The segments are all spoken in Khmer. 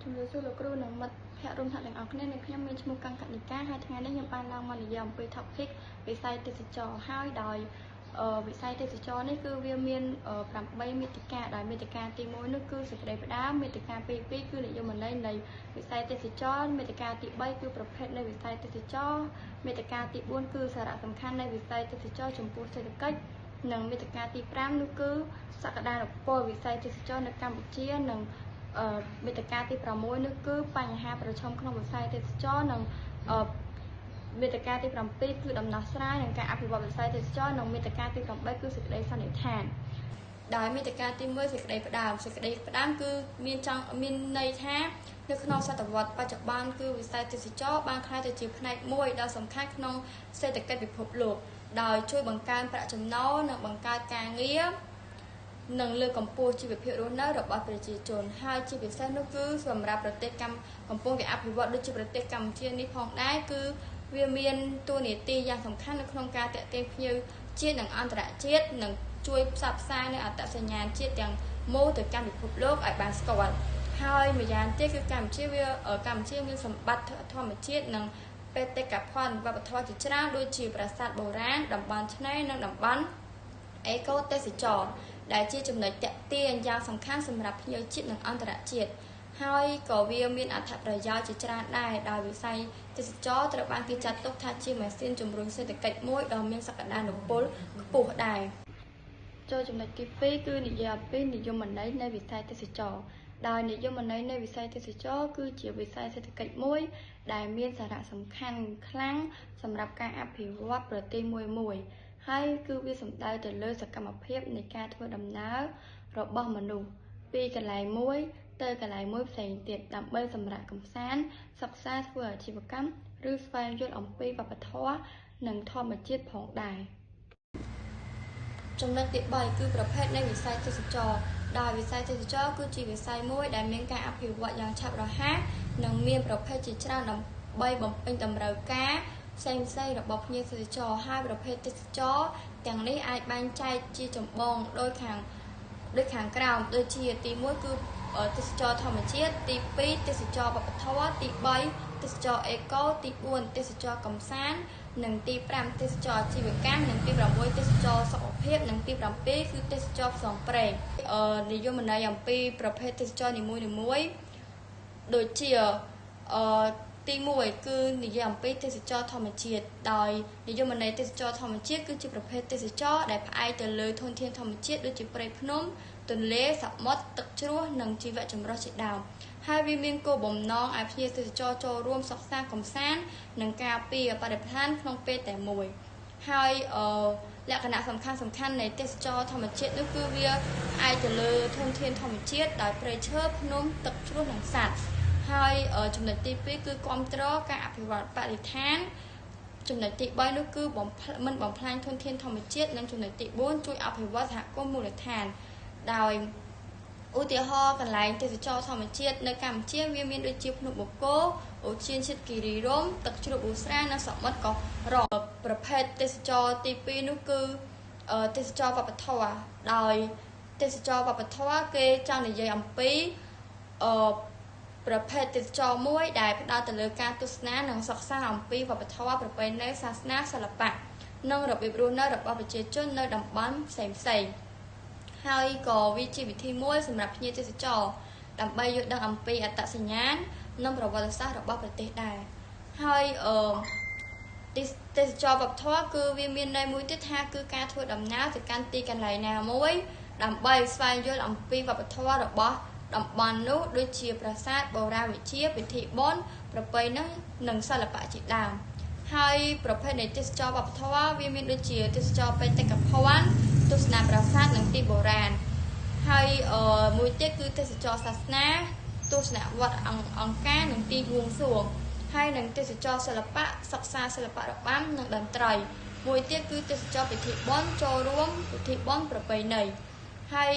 ជំរាបសួរលោកគ្រូនិងមិត្តភ័ក្តិរួមថ្នាក់ទាំងអស់គ្នានិងខ្ញុំមានឈ្មោះកង្កនិកាហើយថ្ងៃនេះខ្ញុំបានឡើងមកនិយាយអំពី topic វិស័យទេសចរហើយដោយវិស័យទេសចរនេះគឺវាមាន8មាតិកាដោយមាតិកាទី1នោះគឺសេចក្តីផ្ដើមមាតិកាទី2គឺនិយមន័យនៃវិស័យទេសចរមាតិកាទី3គឺប្រភេទនៃវិស័យទេសចរមាតិកាទី4គឺសារៈសំខាន់នៃវិស័យទេសចរចំពោះសេដ្ឋកិច្ចនិងមាតិកាទី5នោះគឺសក្តានុពលវិស័យទេសចរនៅកម្ពុជានិងមាតិកាទី6នោះគឺបញ្ហាប្រឈមក្នុងវិស័យទេសចរនិងមាតិកាទី7គឺដំណោះស្រាយនិងការអភិវឌ្ឍវិស័យទេសចរនិងមាតិកាទី8គឺសេចក្តីសន្និដ្ឋានដោយមាតិកាទី1សេចក្តីផ្ដើមសេចក្តីផ្ដើមគឺមានចង់មានន័យថានៅក្នុងសតវត្សបច្ចុប្បន្នគឺវិស័យទេសចរបានក្លាយទៅជាផ្នែកមួយដ៏សំខាន់ក្នុងសេដ្ឋកិច្ចពិភពលោកដោយជួយបង្កើនប្រាក់ចំណូលនិងបង្កើតការងារនិងលើកកម្ពស់ជីវភាពរស់នៅរបស់ប្រជាជនហើយជាពិសេសនោះគឺសម្រាប់ប្រទេសកំពុងតែអភិវឌ្ឍដូចជាប្រទេសកម្ពុជានេះផងដែរគឺវាមានតួនាទីយ៉ាងសំខាន់នៅក្នុងការទាក់ទាញភ្ញៀវជាតិនិងអន្តរជាតិនិងជួយផ្សព្វផ្សាយនូវអត្តសញ្ញាណជាតិទាំងមូលទៅកាន់ពិភពលោកឲ្យបានស្គាល់ហើយម្យ៉ាងទៀតគឺកម្ពុជាវាកម្ពុជាមានសម្បត្តិធម្មជាតិនិងបេតិកភណ្ឌវប្បធម៌ជាច្រើនដូចជាប្រាសាទបុរាណតំបន់ឆ្នេរនិងតំបន់អេកូទេសចរដែលជាចំណុចទាក់ទាញយ៉ាងសំខាន់សម្រាប់ភ្ញៀវជាតិនិងអន្តរជាតិហើយក៏វាមានអត្ថប្រយោជន៍ជាច្រើនដែរដោយវិស័យទេសចរត្រូវបានគេចាត់ទុកថាជាម៉ាស៊ីនជំរុញសេដ្ឋកិច្ចមួយដ៏មានសក្តានុពលខ្ពស់ដែរចូលចំណុចទី2គឺនិយាយអំពីនិយមន័យនៃវិស័យទេសចរដោយនិយមន័យនៃវិស័យទេសចរគឺជាវិស័យសេដ្ឋកិច្ចមួយដែលមានសារៈសំខាន់ខ្លាំងសម្រាប់ការអភិវឌ្ឍប្រទេសមួយមួយហើយគឺវាសំដៅទៅលើសកម្មភាពនៃការធ្វើដំណើររបស់មនុស្សពីកន្លែងមួយទៅកន្លែងមួយផ្សេងទៀតដើម្បីសម្រាកកម្សាន្តសិក្សាធ្វើអាជីវកម្មឬស្វែងយល់អំពីវប្បធម៌និងធម្មជាតិផងដែរចំណុចទី3គឺប្រភេទនៃវិស័យទេសចរដោយវិស័យទេសចរគឺជាវិស័យមួយដែលមានការអភិវឌ្ឍយ៉ាងឆាប់រហ័សនិងមានប្រភេទជាច្រើនដើម្បីបំពេញតម្រូវការផ្សេងៗរបស់ភ្ញៀវទេសចរហើយប្រភេទទេសចរទាំងនេះអាចបែងចែកជាចម្បងដូចខាងក្រោមដូចជាទី1គឺទេសចរធម្មជាតិទី2ទេសចរវប្បធម៌ទី3ទេសចរអេកូទី4ទេសចរកម្សាន្តនិងទី5ទេសចរអាជីវកម្មនិងទី6ទេសចរសុខភាពនិងទី7គឺទេសចរផ្សងព្រេងនិយមន័យអំពីប្រភេទទេសចរនីមួយៗដូចជាទី1គឺនិយាយអំពីទេសចរធម្មជាតិដោយនិយមន័យទេសចរធម្មជាតិគឺជាប្រភេទទេសចរដែលផ្អែកទៅលើធនធានធម្មជាតិដូចជាព្រៃភ្នំទន្លេសមុទ្រទឹកជ្រោះនិងជីវចម្រុះជាដើមហើយវាមានគោលបំណងឲ្យភ្ញៀវទេសចរចូលរួមសិក្សាកម្សាន្តនិងការពារបរិស្ថានក្នុងពេលតែមួយហើយលក្ខណៈសំខាន់នៃទេសចរធម្មជាតិនោះគឺវាផ្អែកទៅលើធនធានធម្មជាតិដោយព្រៃឈើភ្នំទឹកជ្រោះនិងសត្វហើយចំណុចទី2គឺគាំទ្រការអភិវឌ្ឍបរិស្ថានចំណុចទី3នោះគឺមិនបំផ្លាញធនធានធម្មជាតិនិងចំណុចទី4ជួយអភិវឌ្ឍសហគមន៍មូលដ្ឋានដោយឧទាហរណ៍កន្លែងទេសចរធម្មជាតិនៅកម្ពុជាវាមានដូចជាភ្នំបូកគោឧទ្យានជាតិគិរីរម្យទឹកជ្រោះប៊ូស្រានិងសមុទ្រកោះរ៉ុងប្រភេទទេសចរទី2នោះគឺទេសចរវប្បធម៌ដោយទេសចរវប្បធម៌គេចង់និយាយអំពីប្រភេទទេសចរមួយដែលផ្ដោតទៅលើការទស្សនានិងសិក្សាអំពីវប្បធម៌ប្រពៃណីសាសនាសិល្បៈនិងរបៀបរស់នៅរបស់ប្រជាជននៅតំបន់ផ្សេងៗហើយក៏វាជាវិធីមួយសម្រាប់ភ្ញៀវទេសចរដើម្បីយល់ដឹងអំពីអត្តសញ្ញាណនិងប្រវត្តិសាស្ត្ររបស់ប្រទេសដែរហើយទេសចរវប្បធម៌គឺវាមានន័យមួយទៀតថាគឺការធ្វើដំណើរទៅកាន់ទីកន្លែងណាមួយដើម្បីស្វែងយល់អំពីវប្បធម៌របស់តំបន់នោះដូចជាប្រាសាទបុរាណវិទ្យាពិធីបុណ្យប្រពៃណីនិងសិល្បៈជាដើមហើយប្រភេទនៃទេសចរវប្បធម៌វាមានដូចជាទេសចរបេតិកភណ្ឌទស្សនាប្រាសាទនិងទីបុរាណហើយមួយទៀតគឺទេសចរសាសនាទស្សនវត្តអង្គការនិងទីបួងសួងហើយនិងទេសចរសិល្បៈសិក្សាសិល្បៈរបាំនិងតន្ត្រីមួយទៀតគឺទេសចរពិធីបុណ្យចូលរួមពិធីបុណ្យប្រពៃណីហើយ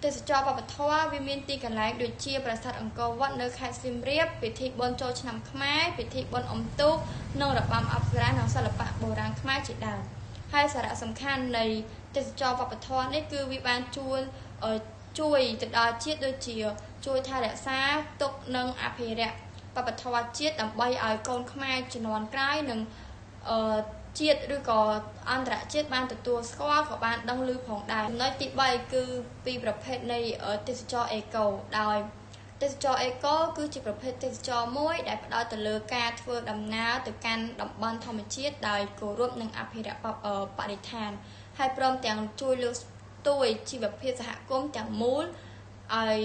ទេសចរវប្បធម៌វាមានទីកន្លែងដូចជាប្រាសាទអង្គរវត្តនៅខេត្តសៀមរាបពិធីបុណ្យចូលឆ្នាំខ្មែរពិធីបុណ្យអុំទូកនិងរបាំអប្សរានិងសិល្បៈបុរាណខ្មែរជាដើមហើយសារៈសំខាន់នៃទេសចរវប្បធម៌នេះគឺវាបានជួយទៅដល់ជាតិដូចជា ជួយថែរក្សាទុកនិងអភិរក្សវប្បធម៌ជាតិដើម្បីឲ្យកូនខ្មែរជំនាន់ក្រោយនិងជាតិឬក៏អន្តរជាតិបានទទួលស្គាល់ក៏បានដឹងឮផងដែរចំណុចទី3គឺពីប្រភេទនៃទេសចរអេកូដោយទេសចរអេកូគឺជាប្រភេទទេសចរមួយដែលផ្ដោតទៅលើការធ្វើដំណើរទៅកាន់តំបន់ធម្មជាតិដោយគោរពនិងអភិរក្សបរិស្ថានហើយព្រមទាំងជួយលើកស្ទួយជីវភាពសហគមន៍ទាំងមូលឲ្យ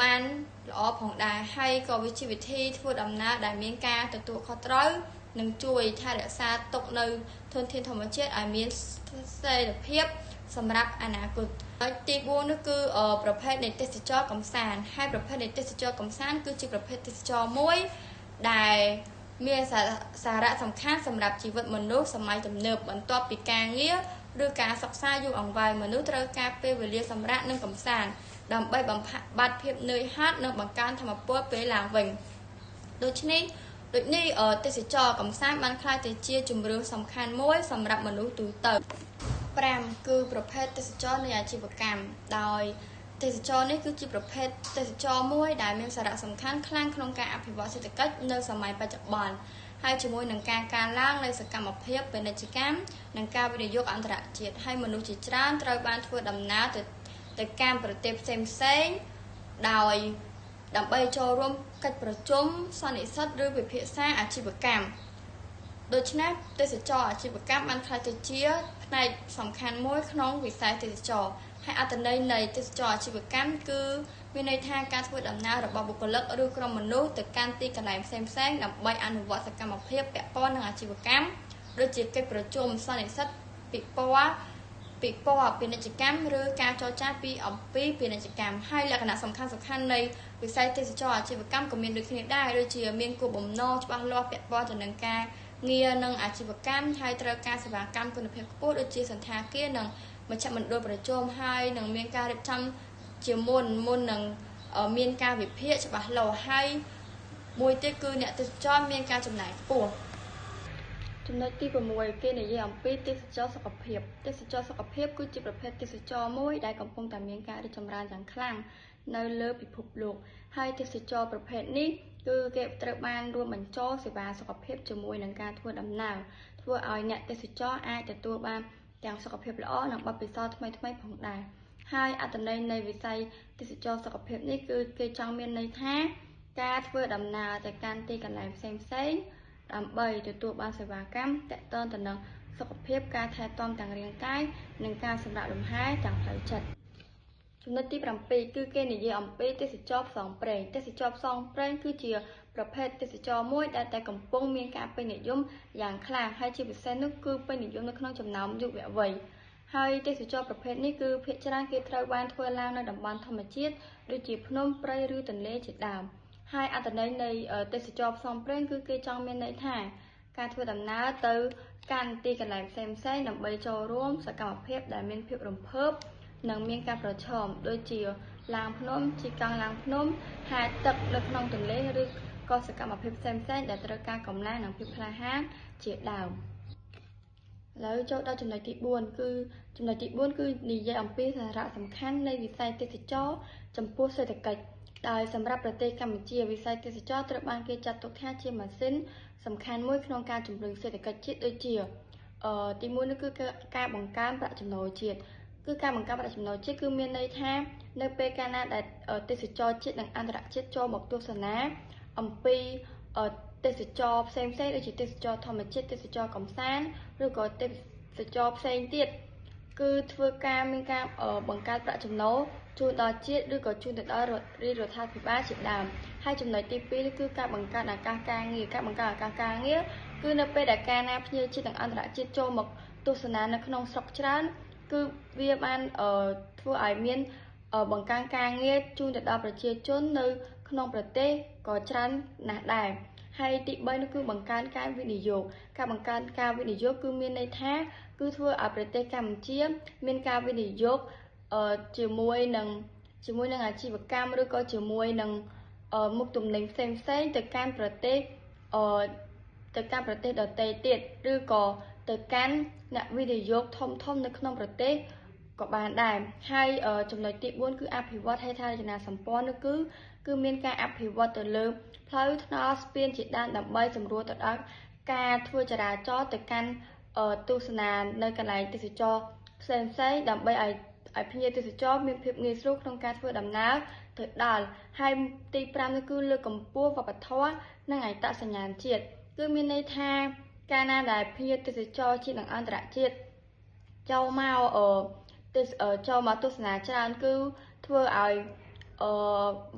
បានល្អផងដែរហើយក៏វាជាវិធីធ្វើដំណើរដែលមានការទទួលខុសត្រូវនិងជួយថែរក្សាទុកនៅធនធានធម្មជាតិឲ្យមានស្ថិរភាពសម្រាប់អនាគតហើយទី4នោះគឺប្រភេទនៃទេសចរកំសាន្តហើយប្រភេទនៃទេសចរកំសាន្តគឺជាប្រភេទទេសចរមួយដែលមានសារៈសំខាន់សម្រាប់ជីវិតមនុស្សសម័យទំនើបបន្ទាប់ពីការងារឬការសិក្សាយូរអង្វែងមនុស្សត្រូវការពេលវេលាសម្រាកនិងកំសាន្តដើម្បីបំបាត់ភាពនឿយហត់និងបង្កើនថាមពលពេលឡើងវិញដូច្នេះទេសចរកំសាន្តបានក្លាយទៅជាជម្រើសសំខាន់មួយសម្រាប់មនុស្សទូទៅ5គឺប្រភេទទេសចរនៃអាជីវកម្មដោយទេសចរនេះគឺជាប្រភេទទេសចរមួយដែលមានសារៈសំខាន់ខ្លាំងក្នុងការអភិវឌ្ឍសេដ្ឋកិច្ចនៅសម័យបច្ចុប្បន្នហើយជាមួយនឹងការកើនឡើងនៃសកម្មភាពពាណិជ្ជកម្មនិងការវិនិយោគអន្តរជាតិហើយមនុស្សជាច្រើនត្រូវបានធ្វើដំណើរទៅកាន់ប្រទេសផ្សេងៗដោយដើម្បីចូលរួមកិច្ចប្រជុំសន្និសីទឬពិភាក្សាអាជីវកម្មដូច្នេះទេសចរអាជីវកម្មបានក្លាយទៅជាផ្នែកសំខាន់មួយក្នុងវិស័យទេសចរហើយអត្ថន័យនៃទេសចរអាជីវកម្មគឺមានន័យថាការធ្វើដំណើររបស់បុគ្គលិកឬក្រុមមនុស្សទៅកាន់ទីកន្លែងផ្សេងៗដើម្បីអនុវត្តសកម្មភាពពាក់ព័ន្ធនឹងអាជីវកម្មដូចជាកិច្ចប្រជុំសន្និសីទពិព័រណ៍ពាណិជ្ជកម្មឬការចរចាពីអំពីពាណិជ្ជកម្មហើយលក្ខណៈសំខាន់ៗនៃវិស័យទេសចរអាជីវកម្មក៏មានដូចគ្នាដែរដូចជាមានគោលបំណងច្បាស់លាស់ពាក់ព័ន្ធទៅនឹងការងារនិងអាជីវកម្មហើយត្រូវការសេវាកម្មគុណភាពខ្ពស់ដូចជាសណ្ឋាគារនិងមជ្ឈមណ្ឌលប្រជុំហើយនឹងមានការរៀបចំជាមុននឹងមានការវិភាគច្បាស់លាស់ហើយមួយទៀតគឺអ្នកទេសចរមានការចំណាយខ្ពស់ចំណុចទី6គេនិយាយអំពីទេសចរសុខភាពទេសចរសុខភាពគឺជាប្រភេទទេសចរមួយដែលកំពុងតែមានការរីកចម្រើនយ៉ាងខ្លាំងនៅលើពិភពលោកហើយទេសចរប្រភេទនេះគឺគេត្រូវបានរួមបញ្ចូលសេវាសុខភាពជាមួយនឹងការធ្វើដំណើរធ្វើឲ្យអ្នកទេសចរអាចទទួលបានទាំងសុខភាពល្អនិងបទពិសោធន៍ថ្មីៗផងដែរហើយអត្ថន័យនៃវិស័យទេសចរសុខភាពនេះគឺគេចង់មានន័យថាការធ្វើដំណើរទៅកាន់ទីកន្លែងផ្សេងៗដើម្បីទទួលបានសេវាកម្មទាក់ទងទៅនឹងសុខភាពការថែទាំទាំងរាងកាយនិងការសម្រាកលំហែទាំងផ្លូវចិត្តចំណុចទី7គឺគេនិយាយអំពីទេសចរផ្សងព្រេងទេសចរផ្សងព្រេងគឺជាប្រភេទទេសចរមួយដែលតែកំពុងមានការពេញនិយមយ៉ាងខ្លាំងហើយជាពិសេសនោះគឺពេញនិយមនៅក្នុងចំណោមយុវវ័យហើយទេសចរប្រភេទនេះគឺភាគច្រើនគេត្រូវបានធ្វើឡើងនៅតំបន់ធម្មជាតិដូចជាភ្នំព្រៃឬទន្លេជាដើមហើយអត្ថន័យនៃទេសចរផ្សងព្រេងគឺគេចង់មានន័យថាការធ្វើដំណើរទៅកាន់ទីកន្លែងផ្សេងៗដើម្បីចូលរួមសកម្មភាពដែលមានភាពរំភើបនិងមានការប្រឈមដូចជាឡើងភ្នំជិះកង់ឡើងភ្នំហែលទឹកនៅក្នុងទន្លេឬក៏សកម្មភាពផ្សេងៗដែលត្រូវការកម្លាំងនិងភាពក្លាហានជាដើមឥឡូវចូលដល់ចំណុចទី4គឺចំណុចទី4គឺនិយាយអំពីសារៈសំខាន់នៃវិស័យទេសចរចំពោះសេដ្ឋកិច្ចដោយសម្រាប់ប្រទេសកម្ពុជាវិស័យទេសចរត្រូវបានគេចាត់ទុកថាជាម៉ាស៊ីនសំខាន់មួយក្នុងការជំរុញសេដ្ឋកិច្ចជាតិដូចជាទី1នោះគឺការបង្កើនប្រាក់ចំណូលជាតិគឺការបង្កើនប្រាក់ចំណូលជាតិគឺមានន័យថានៅពេលកាលណាដែលទេសចរជាតិនិងអន្តរជាតិចូលមកទស្សនាអំពីទេសចរផ្សេងៗដូចជាទេសចរធម្មជាតិទេសចរកំសាន្តឬក៏ទេសចរផ្សេងទៀតគឺធ្វើការមានការបង្កើតប្រាក់ចំណូលជូនដល់ជាតិឬក៏ជូនទៅដល់រាជរដ្ឋាភិបាលជាដើមហើយចំណុចទី2គឺការបង្កើតឱកាសការងារការបង្កើតឱកាសការងារគឺនៅពេលដែលកាលណាភ្ញៀវជាតិនិងអន្តរជាតិចូលមកទស្សនានៅក្នុងស្រុកច្រើនគឺវាបានធ្វើឲ្យមានបង្កើនការងារជូនទៅដល់ប្រជាជននៅក្នុងប្រទេសក៏ច្រើនណាស់ដែរហើយទី3នោះគឺបង្កើនការវិនិយោគការបង្កើនការវិនិយោគគឺមានន័យថាគឺធ្វើឲ្យប្រទេសកម្ពុជាមានការវិនិយោគជាមួយនឹងអាជីវកម្មឬក៏ជាមួយនឹងមុខទំនិញផ្សេងៗទៅកាន់ប្រទេសដទៃទៀតឬក៏ទៅកាន់អ្នកវិនិយោគធំៗនៅក្នុងប្រទេសក៏បានដែរហើយចំណុចទី4គឺអភិវឌ្ឍហេដ្ឋារចនាសម្ព័ន្ធនោះគឺ គឺមានការអភិវឌ្ឍទៅលើផ្លូវថ្នល់ស្ពានជាដើមដើម្បីសម្រួលទៅដល់ការធ្វើចរាចរណ៍ទៅកាន់ទស្សនានៅកន្លែងទេសចរផ្សេងៗដើម្បីឲ្យភ្ញៀវទេសចរមានភាពងាយស្រួលក្នុងការធ្វើដំណើរទៅដល់ហើយទី5នោះគឺលើកកម្ពស់វប្បធម៌និងអត្តសញ្ញាណជាតិគឺមានន័យថាកាលណាដែលភ្ញៀវទេសចរជាតិនិងអន្តរជាតិចូលមកទស្សនាច្រើនគឺធ្វើឲ្យ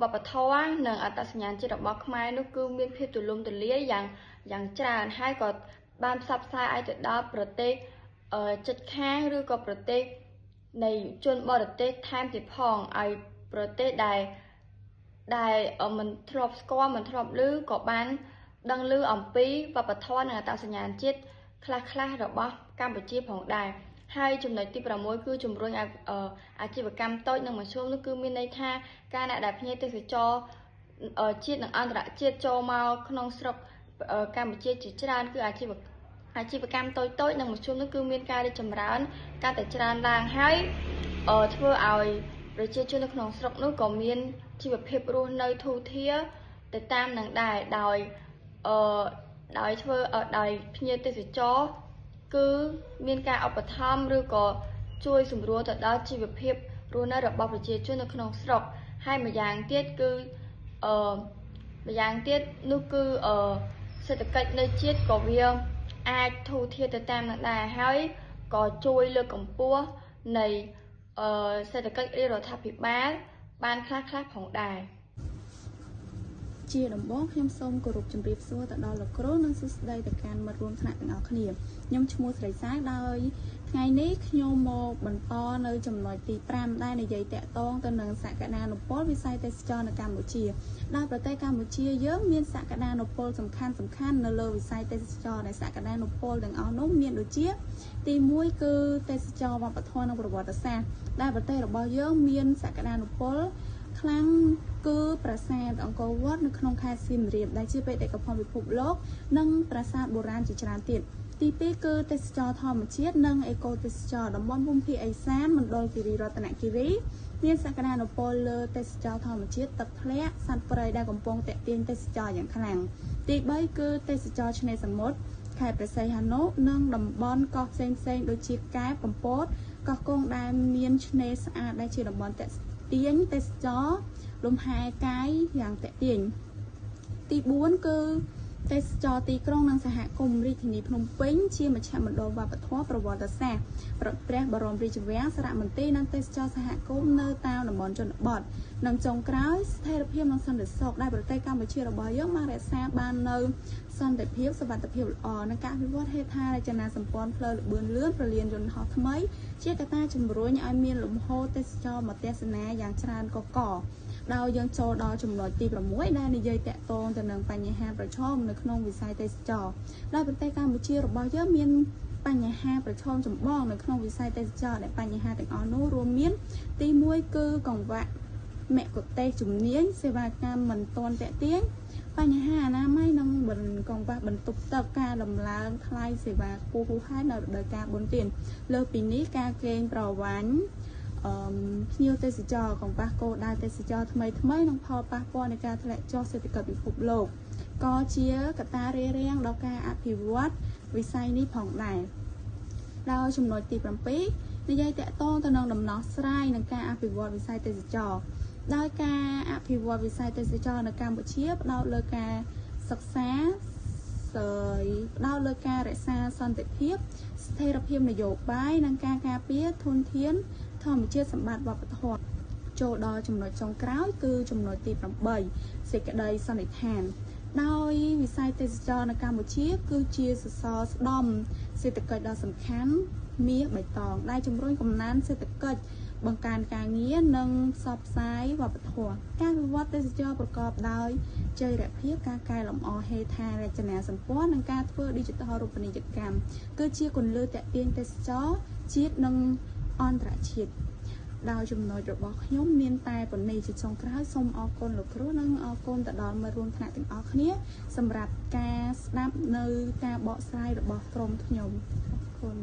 វប្បធម៌និងអត្តសញ្ញាណជាតិរបស់ខ្មែរនោះគឺមានភាពទូលំទូលាយយ៉ាងច្រើនហើយក៏បានផ្សព្វផ្សាយឲ្យទៅដល់ប្រទេសជិតខាងឬក៏ប្រទេសនៃជនបរទេសថែមទៀតផងឲ្យប្រទេសដែលមិនធ្លាប់ស្គាល់មិនធ្លាប់ឮក៏បានដឹងឮអំពីវប្បធម៌និងអត្តសញ្ញាណជាតិខ្លះៗរបស់កម្ពុជាផងដែរហើយចំណុចទី6គឺជំរុញអាជីវកម្មតូចនិងមធ្យមនោះគឺមានន័យថាការអ្នកដែលភ្ញៀវទេសចរជាតិនិងអន្តរជាតិចូលមកក្នុងស្រុកកម្ពុជាជាច្រើនគឺអាជីវកម្មតូចៗនិងមធ្យមនោះគឺមានការរីកចម្រើនកាន់តែច្រើនឡើងហើយធ្វើឲ្យប្រជាជននៅក្នុងស្រុកនោះក៏មានជីវភាពរស់នៅធូរធារទៅតាមនឹងដែរដោយធ្វើដោយភ្ញៀវទេសចរគឺមានការឧបត្ថម្ភឬក៏ជួយសម្រួលទៅដល់ជីវភាពរស់នៅរបស់ប្រជាជននៅក្នុងស្រុកហើយម្យ៉ាងទៀតគឺម្យ៉ាងទៀតនោះគឺសេដ្ឋកិច្ចនៅជាតិក៏វាអាចធូរធារទៅតាមនឹងដែរហើយក៏ជួយលើកកម្ពស់នៃសេដ្ឋកិច្ចរាជរដ្ឋាភិបាលបានខ្លះៗផងដែរជាដំបូងខ្ញុំសូមគោរពជម្រាបសួរទៅដល់លោកគ្រូនិងសួស្តីទៅកាន់មិត្តរួមថ្នាក់ទាំងអស់គ្នាខ្ញុំឈ្មោះស្រីសាដោយថ្ងៃនេះខ្ញុំមកបន្តនៅចំណុចទី5ដែលនិយាយតាក់ទងទៅនឹងសក្តានុពលវិស័យទេសចរនៅកម្ពុជាដោយប្រទេសកម្ពុជាយើងមានសក្តានុពលសំខាន់ៗនៅលើវិស័យទេសចរដែលសក្តានុពលទាំងអស់នោះមានដូចជាទី1គឺទេសចរវប្បធម៌និងប្រវត្តិសាស្ត្រដែលប្រទេសរបស់យើងមានសក្តានុពលខ្លាំងគឺប្រាសាទអង្គរវត្តនៅក្នុងខេត្តសៀមរាបដែលជាបេតិកភណ្ឌពិភពលោកនិងប្រាសាទបុរាណជាច្រើនទៀតទី2គឺទេសចរធម្មជាតិនិងអេកូទេសចរតំបន់ភូមិភាគឦសានមណ្ឌលគិរីរតនគិរីមានសក្តានុពលលើទេសចរធម្មជាតិទឹកធ្លាក់សត្វព្រៃដែលកំពុងទាក់ទាញទេសចរយ៉ាងខ្លាំងទី3គឺទេសចរឆ្នេរសមុទ្រខេត្តព្រះសីហនុនិងតំបន់កោះផ្សេងៗដូចជាកែបកំពតកោះកុងដែលមានឆ្នេរស្អាតដែលជាតំបន់ទាក់ទាញទេសចរលំហែកាយយ៉ាងទាក់ទាញទី4គឺទេសចរទីក្រុងនិងសហគមន៍រាជធានីភ្នំពេញជាមជ្ឈមណ្ឌលវប្បធម៌ប្រវត្តិសាស្ត្រព្រះបរមរាជវាំងសារមន្ទីរនិងទេសចរសហគមន៍នៅតាមតំបន់ជនបទនិងចុងក្រោយស្ថិរភាពនិងសន្តិសុខដែលប្រទេសកម្ពុជារបស់យើងបានរក្សាបាននៅសន្តិភាពសុវត្ថិភាពល្អនិងការអភិវឌ្ឍហេដ្ឋារចនាសម្ព័ន្ធផ្លូវល្បឿនលឿនព្រលានយន្តហោះថ្មីជាកត្តាជំរុញឲ្យមានលំហូរទេសចរមកទស្សនាយ៉ាងច្រើនកកដោយយើងចូលដល់ចំណុចទី6ដែលនិយាយតាក់ទងទៅនឹងបញ្ហាប្រឈមនៅក្នុងវិស័យទេសចរដោយប្រទេសកម្ពុជារបស់យើងមានបញ្ហាប្រឈមចម្បងនៅក្នុងវិស័យទេសចរដែលបញ្ហាទាំងអស់នោះរួមមានទី1គឺកង្វះមគ្គុទ្ទេសក៍ជំនាញសេវាកម្មមិនទាន់ទាក់ទាញបញ្ហាអនាម័យនិងកង្វះបន្ទប់ទឹកការដំឡើងថ្លៃសេវាខ្ពស់ហួសហេតុនៅរដូវកាលបុណ្យទានលើសពីនេះការកេងប្រវ័ញ្ចភ្ញៀវទេសចរកង្វះគោលដៅទេសចរថ្មីៗនិងផលប៉ះពាល់នៃការធ្លាក់ចុះសេដ្ឋកិច្ចពិភពលោកក៏ជាកត្តារារាំងដល់ការអភិវឌ្ឍវិស័យនេះផងដែរដោយចំណុចទី7និយាយតាក់ទងទៅនឹងដំណោះស្រាយនឹងការអភិវឌ្ឍវិស័យទេសចរដោយការអភិវឌ្ឍវិស័យទេសចរនៅកម្ពុជាផ្ដោតលើការសិក្សាផ្ដោតលើការរក្សាសន្តិភាពស្ថិរភាពនយោបាយនិងការការពារធនធានធម្មជាតិសម្បត្តិវប្បធម៌ចូលដល់ចំណុចចុងក្រោយគឺចំណុចទី8សេចក្តីសន្និដ្ឋានដោយវិស័យទេសចរនៅកម្ពុជាគឺជាសសរស្តម្ភសេដ្ឋកិច្ចដ៏សំខាន់មាសបៃតងដែលជំរុញកំណើនសេដ្ឋកិច្ចបង្កើនការងារនិងផ្សព្វផ្សាយវប្បធម៌ការវិវត្តទេសចរប្រកបដោយចីរភាពការកែលម្អហេដ្ឋារចនាសម្ព័ន្ធនិងការធ្វើឌីជីថលរូបនីយកម្មគឺជាគន្លឹះទាក់ទាញទេសចរជាតិនិងអន្តរជាតិដោយចំណុចរបស់ខ្ញុំមានតែប៉ុណ្ណេះជាចុងក្រោយសូមអរគុណលោកគ្រូនិងអរគុណទៅដល់មិត្តរួមថ្នាក់ទាំងអស់គ្នាសម្រាប់ការស្ដាប់នៅការបកស្រាយរបស់ក្រុមខ្ញុំអរគុណ